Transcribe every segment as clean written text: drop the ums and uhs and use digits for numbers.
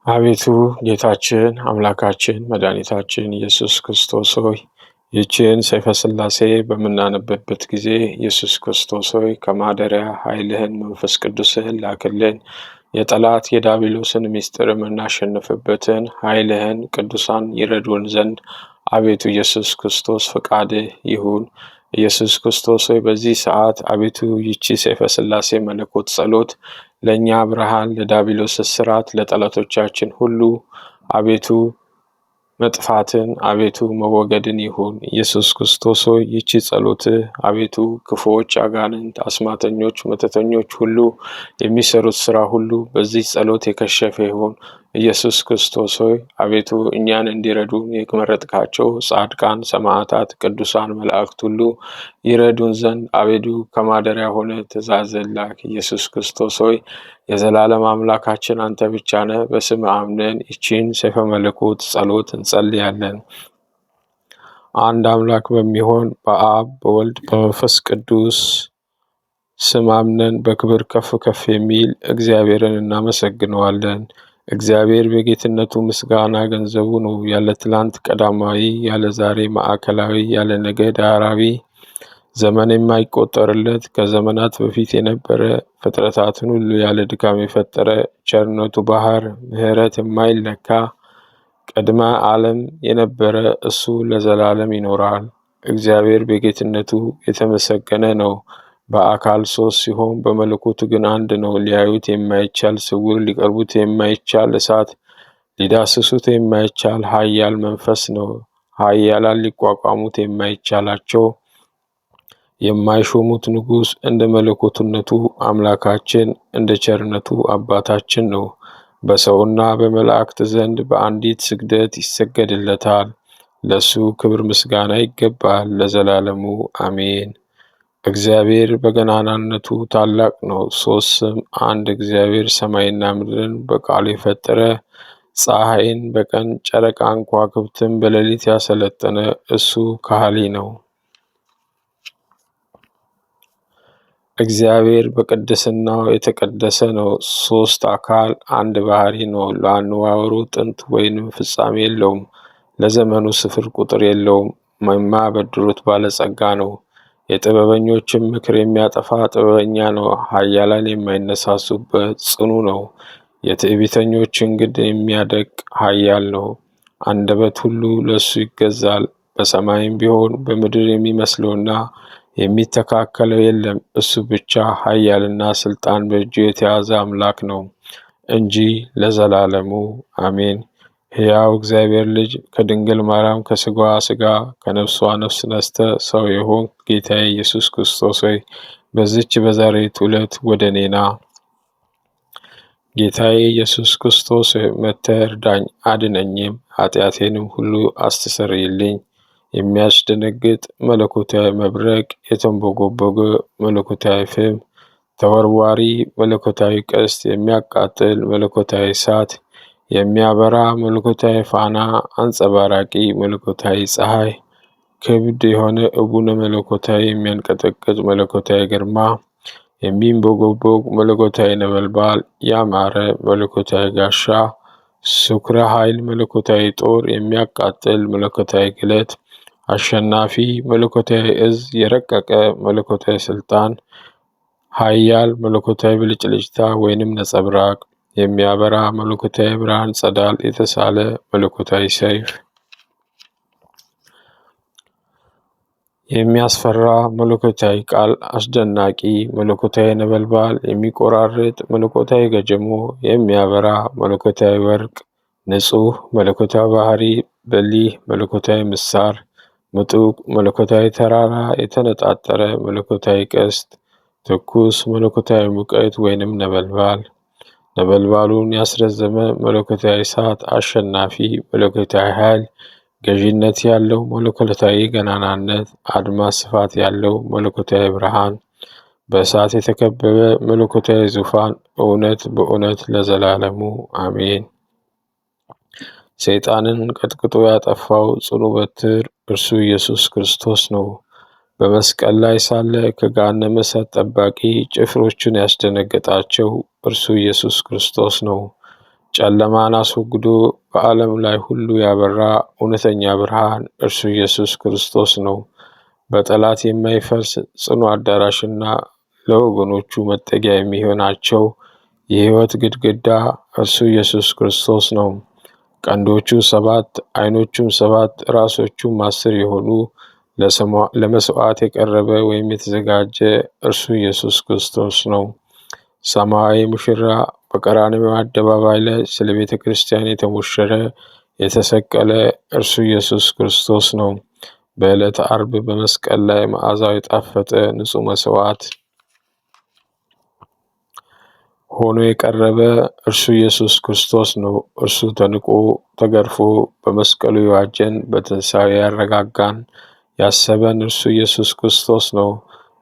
አቤቱ ጌታችን አምላካችን መድኃኒታችን ኢየሱስ ክርስቶስ ሆይ፣ ይህችን ሰይፈ ሥላሴ በምናነብበት ጊዜ ኢየሱስ ክርስቶስ ሆይ፣ ከማደሪያ ኃይልህን መንፈስ ቅዱስህን ላክልን። የጠላት የዲያብሎስን ምስጢር የምናሸንፍበትን ኃይልህን ቅዱሳን ይረዱን ዘንድ አቤቱ ኢየሱስ ክርስቶስ ፈቃድህ ይሁን። ኢየሱስ ክርስቶስ ሆይ፣ በዚህ ሰዓት አቤቱ ይቺ ሰይፈ ሥላሴ መለኮት ጸሎት ለእኛ ብርሃን፣ ለዲያብሎስ እስራት፣ ለጠላቶቻችን ሁሉ አቤቱ መጥፋትን፣ አቤቱ መወገድን ይሁን። ኢየሱስ ክርስቶስ ሆይ፣ ይቺ ጸሎትህ አቤቱ ክፉዎች፣ አጋንንት፣ አስማተኞች፣ መተተኞች ሁሉ የሚሰሩት ስራ ሁሉ በዚህ ጸሎት የከሸፈ ይሁን። ኢየሱስ ክርስቶስ ሆይ፣ አቤቱ እኛን እንዲረዱን የመረጥካቸው ጻድቃን፣ ሰማዕታት፣ ቅዱሳን መላእክት ሁሉ ይረዱን ዘንድ አቤቱ ከማደሪያ ሆነ ትእዛዝን ላክ። ኢየሱስ ክርስቶስ ሆይ፣ የዘላለም አምላካችን አንተ ብቻ ነህ። በስምህ አምነን ይቺን ሰይፈ መለኮት ጸሎት እንጸልያለን። አንድ አምላክ በሚሆን በአብ፣ በወልድ፣ በመንፈስ ቅዱስ ስም አምነን በክብር ከፍ ከፍ የሚል እግዚአብሔርን እናመሰግነዋለን። እግዚአብሔር በጌትነቱ ምስጋና ገንዘቡ ነው። ያለ ትላንት ቀዳማዊ፣ ያለ ዛሬ ማዕከላዊ፣ ያለ ነገ ዳህራዊ፣ ዘመን የማይቆጠርለት፣ ከዘመናት በፊት የነበረ፣ ፍጥረታትን ሁሉ ያለ ድካም የፈጠረ፣ ቸርነቱ ባህር ምሕረት የማይለካ፣ ቅድመ ዓለም የነበረ እሱ ለዘላለም ይኖራል። እግዚአብሔር በጌትነቱ የተመሰገነ ነው። በአካል ሶስት ሲሆን በመለኮቱ ግን አንድ ነው። ሊያዩት የማይቻል ስውር፣ ሊቀርቡት የማይቻል እሳት፣ ሊዳስሱት የማይቻል ኃያል መንፈስ ነው። ኃያላን ሊቋቋሙት የማይቻላቸው የማይሾሙት ንጉሥ እንደ መለኮትነቱ አምላካችን፣ እንደ ቸርነቱ አባታችን ነው። በሰውና በመላእክት ዘንድ በአንዲት ስግደት ይሰገድለታል። ለሱ ክብር ምስጋና ይገባል ለዘላለሙ አሜን። እግዚአብሔር በገናናነቱ ታላቅ ነው። ሶስት ስም አንድ እግዚአብሔር፣ ሰማይና ምድርን በቃሉ የፈጠረ፣ ፀሐይን በቀን ጨረቃን ከዋክብትን በሌሊት ያሰለጠነ እሱ ከሃሊ ነው። እግዚአብሔር በቅድስናው የተቀደሰ ነው። ሶስት አካል አንድ ባህሪ ነው። ለአነዋወሩ ጥንት ወይንም ፍጻሜ የለውም። ለዘመኑ ስፍር ቁጥር የለውም። የማያበድሩት ባለጸጋ ነው። የጥበበኞችን ምክር የሚያጠፋ ጥበበኛ ነው። ኃያላን የማይነሳሱበት ጽኑ ነው። የትዕቢተኞችን ግድ የሚያደቅ ኃያል ነው። አንደበት ሁሉ ለእሱ ይገዛል። በሰማይም ቢሆን በምድር የሚመስለውና የሚተካከለው የለም። እሱ ብቻ ኃያልና ስልጣን በእጁ የተያዘ አምላክ ነው እንጂ ለዘላለሙ አሜን። ሕያው እግዚአብሔር ልጅ ከድንግል ማርያም ከስጋዋ ስጋ ከነፍሷ ነፍስ ነስተ ሰው የሆንክ ጌታዬ ኢየሱስ ክርስቶስ ሆይ፣ በዚች በዛሬይቱ ዕለት ወደ እኔ ና። ጌታዬ ኢየሱስ ክርስቶስ ሆይ፣ መጥተህ እርዳኝ፣ አድነኝም፣ ኃጢአቴንም ሁሉ አስተሰርይልኝ። የሚያስደነግጥ መለኮታዊ መብረቅ፣ የተንቦጎቦገ መለኮታዊ ፍም፣ ተወርዋሪ መለኮታዊ ቀስት፣ የሚያቃጥል መለኮታዊ እሳት፣ የሚያበራ መለኮታዊ ፋና፣ አንጸባራቂ መለኮታዊ ፀሐይ፣ ክብድ የሆነ እቡነ መለኮታዊ፣ የሚያንቀጠቅጥ መለኮታዊ ግርማ፣ የሚንቦጎቦግ መለኮታዊ ነበልባል፣ ያማረ መለኮታዊ ጋሻ፣ ስኩረ ኃይል መለኮታዊ ጦር፣ የሚያቃጥል መለኮታዊ ግለት፣ አሸናፊ መለኮታዊ እዝ፣ የረቀቀ መለኮታዊ ስልጣን፣ ኃያል መለኮታዊ ብልጭልጭታ ወይንም ነጸብራቅ፣ የሚያበራ መለኮታዊ ብርሃን ጸዳል፣ የተሳለ መለኮታዊ ሰይፍ፣ የሚያስፈራ መለኮታዊ ቃል፣ አስደናቂ መለኮታዊ ነበልባል፣ የሚቆራርጥ መለኮታዊ ገጀሞ፣ የሚያበራ መለኮታዊ ወርቅ፣ ንጹህ መለኮታዊ ባህሪ፣ በሊህ መለኮታዊ ምሳር፣ ምጡቅ መለኮታዊ ተራራ፣ የተነጣጠረ መለኮታዊ ቀስት፣ ትኩስ መለኮታዊ ሙቀት ወይንም ነበልባል፣ ነበልባሉን ያስረዘመ መለኮታዊ እሳት፣ አሸናፊ መለኮታዊ ኃይል፣ ገዢነት ያለው መለኮታዊ ገናናነት፣ አድማስ ስፋት ያለው መለኮታዊ ብርሃን፣ በእሳት የተከበበ መለኮታዊ ዙፋን፣ እውነት በእውነት ለዘላለሙ አሜን። ሰይጣንን ቀጥቅጦ ያጠፋው ጽኑ በትር እርሱ ኢየሱስ ክርስቶስ ነው። በመስቀል ላይ ሳለ ከገሃነመ እሳት ጠባቂ ጭፍሮቹን ያስደነገጣቸው እርሱ ኢየሱስ ክርስቶስ ነው። ጨለማን አስወግዶ በዓለም ላይ ሁሉ ያበራ እውነተኛ ብርሃን እርሱ ኢየሱስ ክርስቶስ ነው። በጠላት የማይፈርስ ጽኑ አዳራሽና ለወገኖቹ መጠጊያ የሚሆናቸው የሕይወት ግድግዳ እርሱ ኢየሱስ ክርስቶስ ነው። ቀንዶቹ 7፣ ዓይኖቹም 7፣ ራሶቹም 10 የሆኑ ለመሥዋዕት የቀረበ ወይም የተዘጋጀ እርሱ ኢየሱስ ክርስቶስ ነው። ሰማያዊ ሙሽራ በቀራንዮ አደባባይ ላይ ስለ ቤተ ክርስቲያን የተሞሸረ የተሰቀለ እርሱ ኢየሱስ ክርስቶስ ነው። በዕለተ ዓርብ በመስቀል ላይ መዓዛው የጣፈጠ ንጹሕ መሥዋዕት ሆኖ የቀረበ እርሱ ኢየሱስ ክርስቶስ ነው። እርሱ ተንቆ ተገርፎ በመስቀሉ የዋጀን፣ በትንሣኤው ያረጋጋን፣ ያሰበን እርሱ ኢየሱስ ክርስቶስ ነው።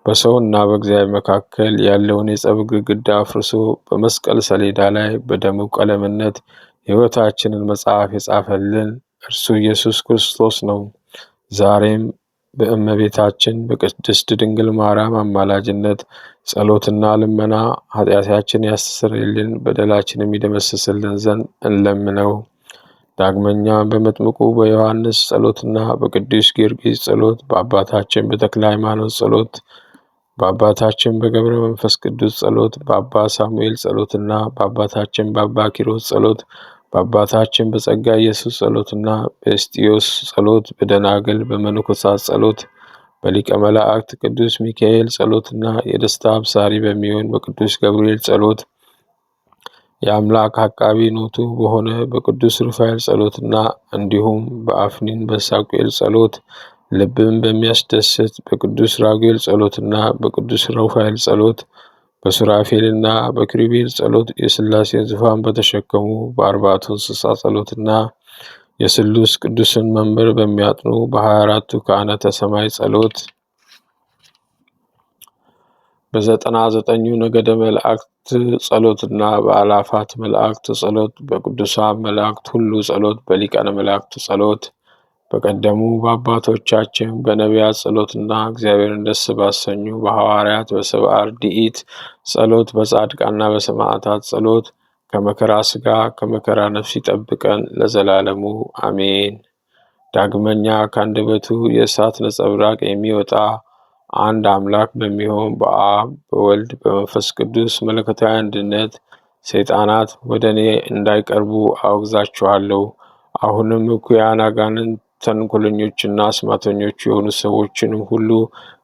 በሰውና በእግዚአብሔር መካከል ያለውን የጸብ ግድግዳ አፍርሶ በመስቀል ሰሌዳ ላይ በደሙ ቀለምነት የሕይወታችንን መጽሐፍ የጻፈልን እርሱ ኢየሱስ ክርስቶስ ነው። ዛሬም በእመቤታችን በቅድስት ድንግል ማርያም አማላጅነት ጸሎትና ልመና ኃጢአታችን ያስተሰርይልን በደላችን የሚደመስስልን ዘንድ እንለምነው። ዳግመኛ በመጥምቁ በዮሐንስ ጸሎትና በቅዱስ ጊዮርጊስ ጸሎት፣ በአባታችን በተክለ ሃይማኖት ጸሎት፣ በአባታችን በገብረ መንፈስ ቅዱስ ጸሎት፣ በአባ ሳሙኤል ጸሎትና በአባታችን በአባ ኪሮስ ጸሎት፣ በአባታችን በጸጋ ኢየሱስ ጸሎትና በእስጢዮስ ጸሎት፣ በደናግል በመነኮሳት ጸሎት፣ በሊቀ መላእክት ቅዱስ ሚካኤል ጸሎትና የደስታ አብሳሪ በሚሆን በቅዱስ ገብርኤል ጸሎት፣ የአምላክ አቃቢ ኖቱ በሆነ በቅዱስ ሩፋኤል ጸሎትና እንዲሁም በአፍኒን በሳቁኤል ጸሎት፣ ልብን በሚያስደስት በቅዱስ ራጉኤል ጸሎትና በቅዱስ ሩፋኤል ጸሎት፣ በሱራፌልና በኪሩቤል ጸሎት፣ የሥላሴን ዙፋን በተሸከሙ በአርባዕቱ እንስሳ ጸሎትና የስሉስ ቅዱስን መንበር በሚያጥኑ በ24ቱ ካህናተ ሰማይ ጸሎት፣ በ99ኙ ነገደ መላእክት ጸሎትና በአላፋት መላእክት ጸሎት፣ በቅዱሳን መላእክት ሁሉ ጸሎት፣ በሊቃነ መላእክት ጸሎት፣ በቀደሙ በአባቶቻችን በነቢያት ጸሎትና እግዚአብሔርን ደስ ባሰኙ በሐዋርያት በሰብአ አርድእት ጸሎት፣ በጻድቃንና በሰማዕታት ጸሎት ከመከራ ሥጋ ከመከራ ነፍስ ይጠብቀን ለዘላለሙ አሜን። ዳግመኛ ከአንደበቱ የእሳት ነጸብራቅ የሚወጣ አንድ አምላክ በሚሆን በአብ በወልድ በመንፈስ ቅዱስ መለኮታዊ አንድነት ሰይጣናት ወደ እኔ እንዳይቀርቡ አወግዛችኋለሁ። አሁንም እኩያን አጋንንት ተንኮለኞችና አስማተኞች የሆኑ ሰዎችንም ሁሉ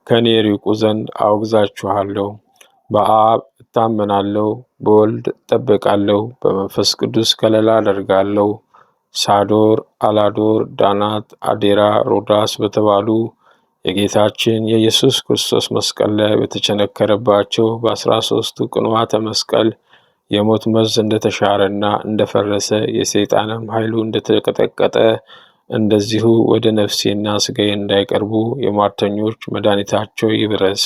ከእኔ ይርቁ ዘንድ አወግዛችኋለሁ። በአብ እታመናለሁ፣ በወልድ እጠበቃለሁ፣ በመንፈስ ቅዱስ ከለላ አደርጋለሁ። ሳዶር፣ አላዶር፣ ዳናት፣ አዴራ፣ ሮዳስ በተባሉ የጌታችን የኢየሱስ ክርስቶስ መስቀል ላይ በተቸነከረባቸው በ13ቱ ቅንዋተ መስቀል የሞት መርዝ እንደተሻረና እንደፈረሰ የሰይጣንም ኃይሉ እንደተቀጠቀጠ እንደዚሁ ወደ ነፍሴና ሥጋዬ እንዳይቀርቡ የሟርተኞች መድኃኒታቸው ይብረስ፣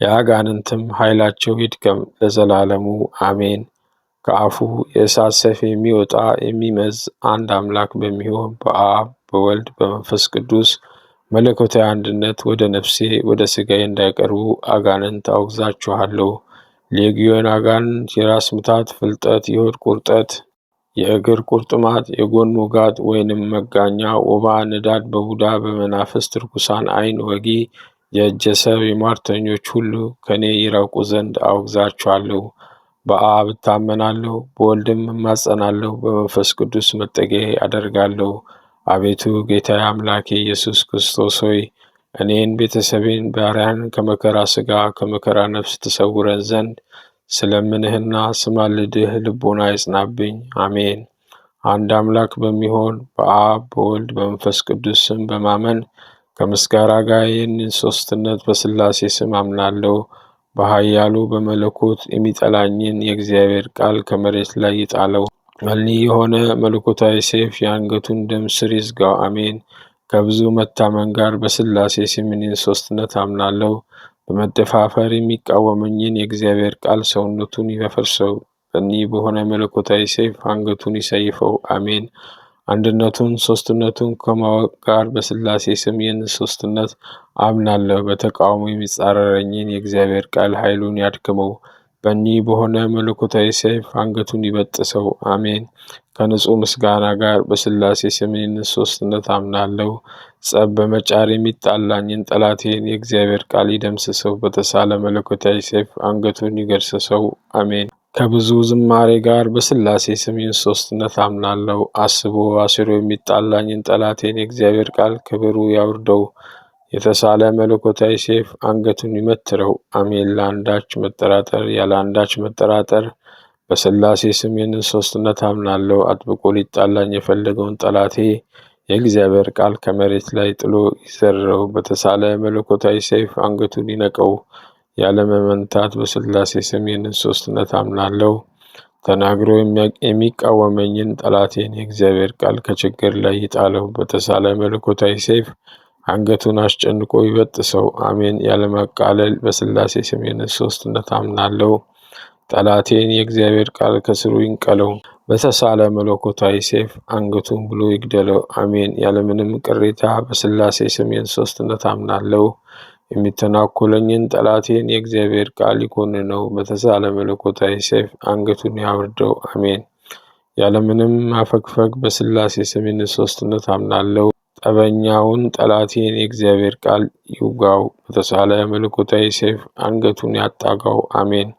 የአጋንንትም ኃይላቸው ይድከም ለዘላለሙ አሜን። ከአፉ የእሳት ሰይፍ የሚወጣ የሚመዝ አንድ አምላክ በሚሆን በአብ በወልድ በመንፈስ ቅዱስ መለኮታዊ አንድነት ወደ ነፍሴ ወደ ሥጋዬ እንዳይቀርቡ አጋንንት አወግዛችኋለሁ። ሌጊዮን አጋንንት፣ የራስ ምታት፣ ፍልጠት፣ የሆድ ቁርጠት፣ የእግር ቁርጥማት፣ የጎን ውጋት ወይንም መጋኛ፣ ወባ፣ ንዳድ፣ በቡዳ በመናፍስት ርኩሳን ዓይን ወጊ፣ የእጀ ሰብ የሟርተኞች ሁሉ ከኔ ይራቁ ዘንድ አወግዛችኋለሁ። በአብ እታመናለሁ፣ በወልድም እማጸናለሁ፣ በመንፈስ ቅዱስ መጠጊያ አደርጋለሁ። አቤቱ ጌታዬ አምላኬ ኢየሱስ ክርስቶስ ሆይ፣ እኔን ቤተሰቤን ባሪያን ከመከራ ሥጋ ከመከራ ነፍስ ትሰውረን ዘንድ ስለምንህና ስማልድህ ልቦና ይጽናብኝ። አሜን። አንድ አምላክ በሚሆን በአብ በወልድ በመንፈስ ቅዱስ ስም በማመን ከምስጋና ጋር ይህንን ሦስትነት በሥላሴ ስም አምናለሁ። በኃያሉ በመለኮት የሚጠላኝን የእግዚአብሔር ቃል ከመሬት ላይ ይጣለው። መልኒ የሆነ መለኮታዊ ሰይፍ የአንገቱን ደም ስር ይዝጋው። አሜን። ከብዙ መታመን ጋር በሥላሴ ስም እኔን ሦስትነት አምናለሁ። በመደፋፈር የሚቃወመኝን የእግዚአብሔር ቃል ሰውነቱን ያፈርሰው። በእኒህ በሆነ መለኮታዊ ሰይፍ አንገቱን ይሰይፈው። አሜን። አንድነቱን ሦስትነቱን ከማወቅ ጋር በሥላሴ ስም ይህን ሦስትነት አምናለሁ። በተቃውሞ የሚጻረረኝን የእግዚአብሔር ቃል ኃይሉን ያድክመው። በእኒህ በሆነ መለኮታዊ ሰይፍ አንገቱን ይበጥሰው። አሜን። ከንጹሕ ምስጋና ጋር በሥላሴ ስም ይህንን ሦስትነት አምናለሁ። ጸብ በመጫር የሚጣላኝን ጠላቴን የእግዚአብሔር ቃል ይደምስሰው። በተሳለ መለኮታዊ ሰይፍ አንገቱን ይገርስሰው። አሜን። ከብዙ ዝማሬ ጋር በሥላሴ ስም ይህን ሦስትነት አምናለሁ። አስቦ አሲሮ የሚጣላኝን ጠላቴን የእግዚአብሔር ቃል ክብሩ ያውርደው። የተሳለ መለኮታዊ ሰይፍ አንገቱን ይመትረው። አሜን። ለአንዳች መጠራጠር ያለ አንዳች መጠራጠር በሥላሴ ስም ይህንን ሦስትነት አምናለሁ። አጥብቆ ሊጣላኝ የፈለገውን ጠላቴ የእግዚአብሔር ቃል ከመሬት ላይ ጥሎ ይዘርረው። በተሳለ መለኮታዊ ሰይፍ አንገቱን ይነቀው። ያለመመንታት በሥላሴ ስም ይህንን ሦስትነት አምናለሁ። ተናግሮ የሚቃወመኝን ጠላቴን የእግዚአብሔር ቃል ከችግር ላይ ይጣለው። በተሳለ መለኮታዊ ሰይፍ አንገቱን አስጨንቆ ይበጥሰው። አሜን። ያለመቃለል በሥላሴ ስም ይህንን ሦስትነት አምናለሁ። ጠላቴን የእግዚአብሔር ቃል ከስሩ ይንቀለው። በተሳለ መለኮታዊ ሰይፍ አንገቱን ብሎ ይግደለው። አሜን። ያለምንም ቅሬታ በሥላሴ ስም ይህን ሦስትነት አምናለሁ። የሚተናኮለኝን ጠላቴን የእግዚአብሔር ቃል ይኮንነው። በተሳለ መለኮታዊ ሰይፍ አንገቱን ያውርደው። አሜን። ያለምንም ማፈግፈግ በሥላሴ ስም ይህን ሦስትነት አምናለሁ። ጠበኛውን ጠላቴን የእግዚአብሔር ቃል ይውጋው። በተሳለ መለኮታዊ ሰይፍ አንገቱን ያጣጋው። አሜን።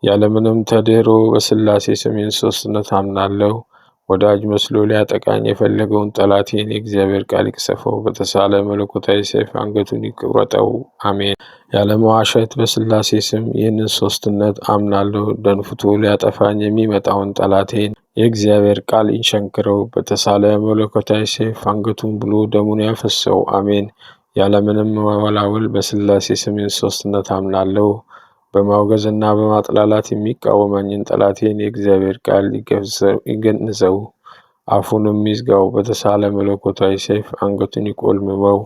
ያለምንም ተድህሮ በሥላሴ ስም ይህን ሦስትነት አምናለሁ። ወዳጅ መስሎ ሊያጠቃኝ የፈለገውን ጠላቴን የእግዚአብሔር ቃል ይቅሰፈው። በተሳለ መለኮታዊ ሰይፍ አንገቱን ይቁረጠው። አሜን። ያለመዋሸት በሥላሴ ስም ይህንን ሦስትነት አምናለሁ። ደንፍቶ ሊያጠፋኝ የሚመጣውን ጠላቴን የእግዚአብሔር ቃል ይሸንክረው። በተሳለ መለኮታዊ ሰይፍ አንገቱን ብሎ ደሙን ያፈሰው። አሜን። ያለምንም መወላወል በሥላሴ ስም ይህን ሦስትነት አምናለሁ። በማውገዝና በማጥላላት የሚቃወመኝን ጠላቴን የእግዚአብሔር ቃል ይገንዘው፣ አፉንም ይዝጋው። በተሳለ መለኮታዊ ሰይፍ አንገቱን ይቆልምመው።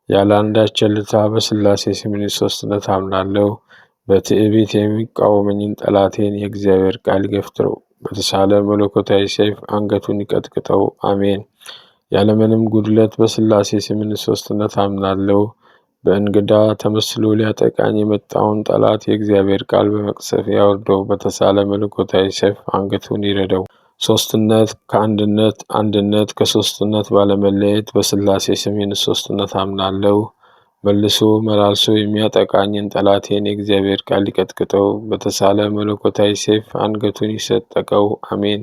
ያለ አንዳች ቸልታ በሥላሴ ስም ይህን ሦስትነት አምናለሁ። በትዕቢት የሚቃወመኝን ጠላቴን የእግዚአብሔር ቃል ይገፍትረው። በተሳለ መለኮታዊ ሰይፍ አንገቱን ይቀጥቅጠው። አሜን። ያለምንም ጉድለት በሥላሴ ስም ይህን ሦስትነት አምናለሁ። በእንግዳ ተመስሎ ሊያጠቃኝ የመጣውን ጠላት የእግዚአብሔር ቃል በመቅሰፍ ያወርደው። በተሳለ መለኮታዊ ሰይፍ አንገቱን ይረደው። ሦስትነት ከአንድነት፣ አንድነት ከሦስትነት ባለመለየት በሥላሴ ስም ይህን ሦስትነት አምናለሁ። መልሶ መላልሶ የሚያጠቃኝን ጠላቴን የእግዚአብሔር ቃል ይቀጥቅጠው። በተሳለ መለኮታዊ ሰይፍ አንገቱን ይሰጠቀው። አሜን።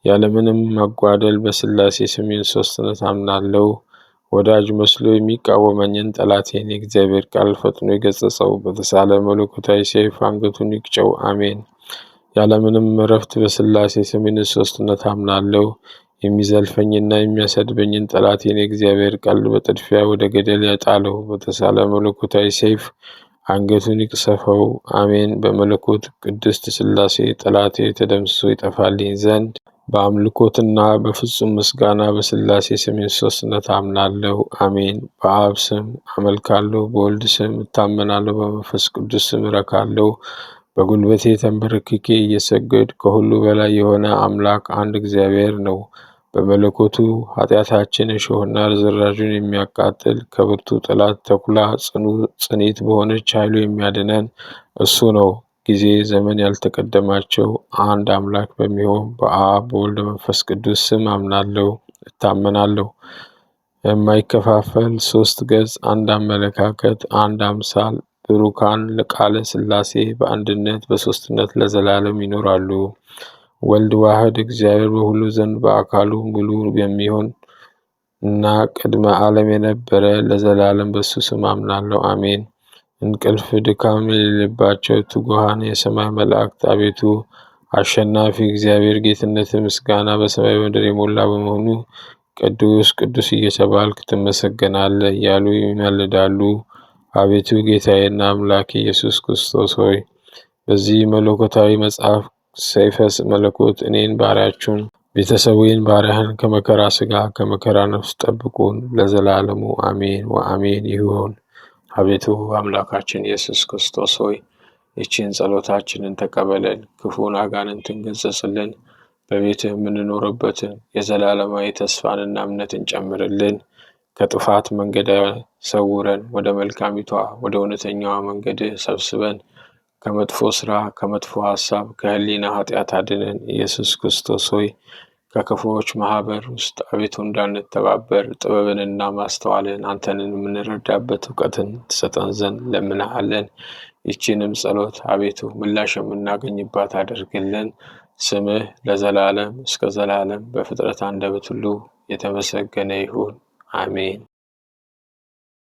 ያለምንም መጓደል በሥላሴ ስም ይህን ሦስትነት አምናለሁ። ወዳጅ መስሎ የሚቃወመኝን ጠላቴን የእግዚአብሔር ቃል ፈጥኖ ይገሠጸው። በተሳለ መለኮታዊ ሰይፍ አንገቱን ይቅጨው። አሜን። ያለምንም እረፍት በሥላሴ ስም ይህን ሦስትነት አምናለሁ። የሚዘልፈኝና የሚያሰድበኝን ጠላቴን የእግዚአብሔር ቃል በጥድፊያ ወደ ገደል ያጣለው። በተሳለ መለኮታዊ ሰይፍ አንገቱን ይቅሰፈው። አሜን። በመለኮት ቅድስት ሥላሴ ጠላቴ ተደምስሶ ይጠፋልኝ ዘንድ በአምልኮትና በፍጹም ምስጋና በሥላሴ ስም ይህን ሦስትነት አምናለሁ። አሜን። በአብ ስም አመልካለሁ፣ በወልድ ስም እታመናለሁ፣ በመንፈስ ቅዱስ ስም እረካለሁ። በጉልበቴ ተንበርክኬ እየሰገድ ከሁሉ በላይ የሆነ አምላክ አንድ እግዚአብሔር ነው። በመለኮቱ ኃጢአታችን እሾህና ርዝራዡን የሚያቃጥል ከብርቱ ጠላት ተኩላ ጽኑ ጽኒት በሆነች ኃይሉ የሚያድነን እሱ ነው። ጊዜ ዘመን ያልተቀደማቸው አንድ አምላክ በሚሆን በአብ በወልድ መንፈስ ቅዱስ ስም አምናለሁ እታመናለሁ። የማይከፋፈል ሦስት ገጽ፣ አንድ አመለካከት፣ አንድ አምሳል ብሩካን ቃለ ሥላሴ በአንድነት በሦስትነት ለዘላለም ይኖራሉ። ወልድ ዋህድ እግዚአብሔር በሁሉ ዘንድ በአካሉ ሙሉ የሚሆን እና ቅድመ ዓለም የነበረ ለዘላለም በሱ ስም አምናለሁ። አሜን። እንቅልፍ ድካም የሌለባቸው ትጉሃን የሰማይ መላእክት አቤቱ አሸናፊ እግዚአብሔር ጌትነት ምስጋና በሰማይ በምድር የሞላ በመሆኑ ቅዱስ ቅዱስ እየተባልክ ትመሰገናለህ እያሉ ይማልዳሉ። አቤቱ ጌታዬና አምላክ ኢየሱስ ክርስቶስ ሆይ በዚህ መለኮታዊ መጽሐፍ ሰይፈ መለኮት እኔን ባሪያችሁን ቤተሰቡን ባሪያህን ከመከራ ሥጋ ከመከራ ነፍስ ጠብቁን ለዘላለሙ አሜን ወአሜን ይሁን። አቤቱ አምላካችን ኢየሱስ ክርስቶስ ሆይ ይህችን ጸሎታችንን ተቀበለን፣ ክፉን አጋንንትን ገሥጽልን፣ በቤትህ የምንኖርበትን የዘላለማዊ ተስፋንና እምነትን ጨምርልን፣ ከጥፋት መንገድ ሰውረን፣ ወደ መልካሚቷ ወደ እውነተኛዋ መንገድህ ሰብስበን፣ ከመጥፎ ስራ፣ ከመጥፎ ሀሳብ፣ ከህሊና ኃጢአት አድነን። ኢየሱስ ክርስቶስ ሆይ ከክፉዎች ማህበር ውስጥ አቤቱ እንዳንተባበር ጥበብንና ማስተዋልን አንተንን የምንረዳበት እውቀትን ትሰጠን ዘንድ ለምንሃለን። ይህችንም ጸሎት አቤቱ ምላሽ የምናገኝባት አድርግልን። ስምህ ለዘላለም እስከ ዘላለም በፍጥረት አንደበት ሁሉ የተመሰገነ ይሁን፣ አሜን።